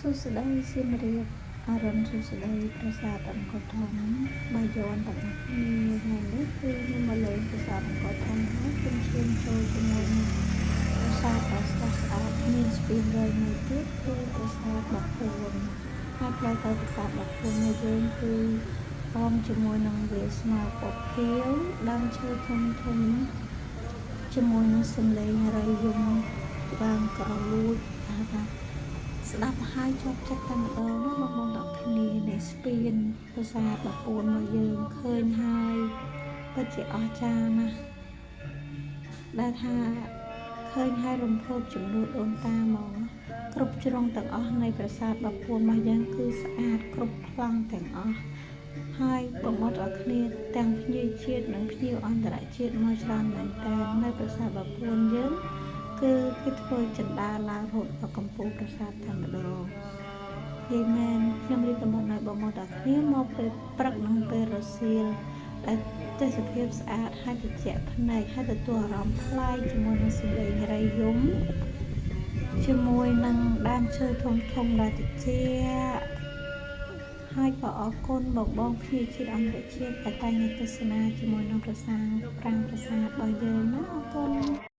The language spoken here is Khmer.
សួស្តីសៀមរាបអរុណសួស្តីប្រាសាទអង្គរធំបាយ័នទាំងអស់គ្នាថ្ងៃនេះគឺខ្ញុំមកលេងប្រាសាទអង្គរធំហើយខ្ញុំឈានចូលជាមួយនឹងប្រាសាទដ៏ស្រស់ស្អាតមានស្ពានវែងមួយទៀតគឺប្រាសាទបាពួនហើយផ្លូវទៅប្រាសាទបាពួននៃយើងគឺអមជាមួយនឹងវាលស្មៅពណ៌ខៀវដើមឈើធំធំជាមួយនឹងសំឡេងរៃយំឡើងក្រលួចហៅថា ស្ដាប់ហើយជាប់ចិត្តតែម្ដងណាបងប្អូនទាំងគ្នានៃស្ពានប្រាសាទបាពួនមកយើងឃើញហើយពិតជាអស្ចារ្យណាស់ដែលថាឃើញហើយរំភើបជំនួសដូនតាហ្មងគ្រប់ជ្រុងទាំងអស់នៃប្រាសាទបាពួនរបស់យើងគឺស្អាតគ្រប់ប្លង់ទាំងអស់ហើយបងប្អូនទាំងអស់គ្នាទាំងភ្ញៀវជាតិនិងភ្ញៀវអន្តរជាតិមកច្រើនមែនតើនៅប្រាសាទបាពួនយើង គឺគេធ្វើចិន្តាឡើងរហូតដល់កំពូលប្រាសាទតែម្ដងនិយាយមែនខ្ញុំរីកកំណត់ឲ្យបងប្អូនទាំងគ្នាមកពេលព្រឹកនិងពេលរសៀលដែលទេសភាពស្អាតហើយត្រជាក់ភ្នែកហើយទទួលអារម្មណ៍ប្លែកជាមួយនឹងសំឡេងរៃយំជាមួយនឹងដើមឈើធំធំដែលត្រជាក់ហើយក៏អរគុណបងបងភ្ញៀវជាតិអន្តរជាតិដែលតែងតែទស្សនាជាមួយនឹងប្រាសាទប្រាង្គប្រាសាទរបស់យើងណាអរគុណ។